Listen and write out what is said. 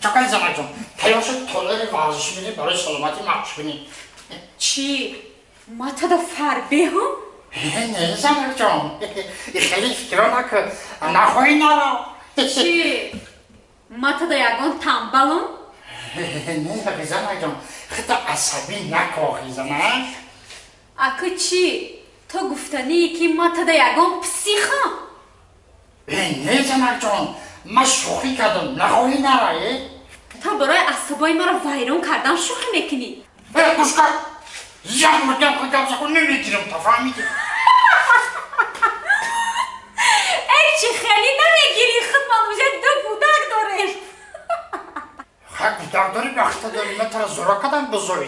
Чакани, занакҷон, тайёр шуд, толори варзишӣ бинӣ, барои саломатӣ машқ кунӣ. Чӣ, ма тада фарбеҳам? Не, занакҷон, хеле фикро накун, нахоҳӣ, наро. Чӣ, ма тада ягон тамбалам? Не, занакҷон, хита асабӣ накохи, занак. Аку чӣ, ту гуфтании, ки ма тада ягон психам? Не, занакҷон, ман шӯхӣ кардам, нахоҳӣ, нара. Ту барои асабои маро вайрон кардан шӯхӣ мекунӣ? Гӯш кар, як муддам гап закун, намегирам, та фаҳмидӣ? Эй, чӣ хеле намегирӣ? Худ ман уже ду кӯдак дорем. Ха, кӯдак дорӣ, бахта дорӣ, ман тара зора кардам бузоӣ.